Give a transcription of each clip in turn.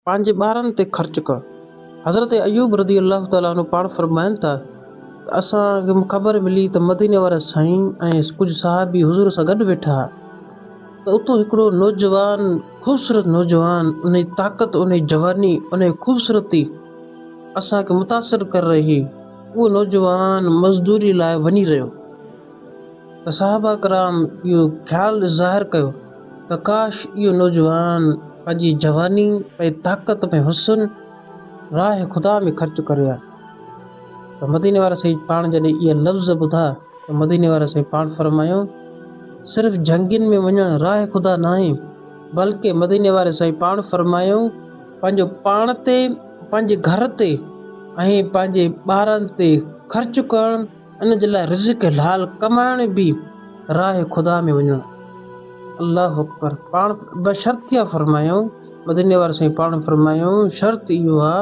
پنهنجي ٻارن تي خرچ ڪر. حضرت ايوب رضي الله تعالٰي عنه پاڻ فرمائن ٿا ته اسان کي خبر ملي ته مديني وارا سائين ۽ ڪجهه صحابي حضور سان گڏ ويٺا ها ته اتو هڪڙو نوجوان خوبصورت نوجوان ان جي طاقت ان جي جواني ان جي خوبصورتي اسان کي متاثر ڪري رهي هئي اهو نوجوان مزدوري لاء وڃي رهيو ته صحابه ڪرام اهو خيال ظاهر ڪيو ته ڪاش اهو نوجوان پنهنجي جواني، پنهنجي طاقت، پنهنجي حسن راهه خدا ۾ خرچ ڪري ها ته مديني وارا سائين پاڻ جڏهن اهي لفظ ٻڌا ته مديني وارا سائين پاڻ فرمايو صرف جنگين ۾ وڃڻ راهه خدا ناهي بلڪه مديني واري سائين پاڻ فرمايو پنهنجو پاڻ تي پنهنجي گهر تي ۽ پنهنجي ٻارن تي خرچ ڪرڻ ان جي لاء رزق حلال ڪمائڻ به راهه خدا ۾ وڃڻ. الله اڪبر پاڻ بشرطيه فرمايائون، مديني واري سائين پاڻ فرمايائون، شرط اهو آ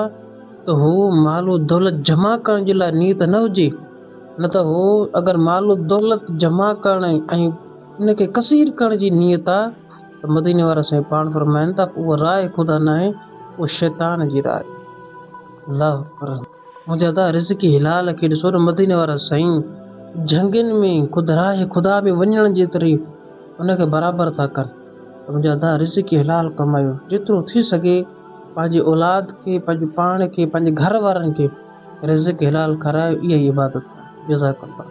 ته هو مال و دولت جمع ڪرڻ جي لاء نيت نه هجي، نه ته هو اگر مال و دولت جمع ڪرڻ ۽ ان کي ڪثير ڪرڻ جي نيت آ ته مديني وارا سائين پاڻ فرمائن ٿا اها راهه خدا ناهي اها شيطان جي راهه. الله اڪبر. منهنجا ادا رزق حلال کي ڏسو نه مديني وارا سائين جهنگين ۾ خود راهه خدا ۾ وڃڻ جيتري ان کي برابر ٿا ڪن ته منهنجا ادا رزق حلال ڪمايو جيترو ٿي سگهي پنهنجي اولاد کي پنهنجي پاڻ کي پنهنجي گهر وارن کي رزق حلال کارايو اها ئي عبادت آهي جزاڪ الله.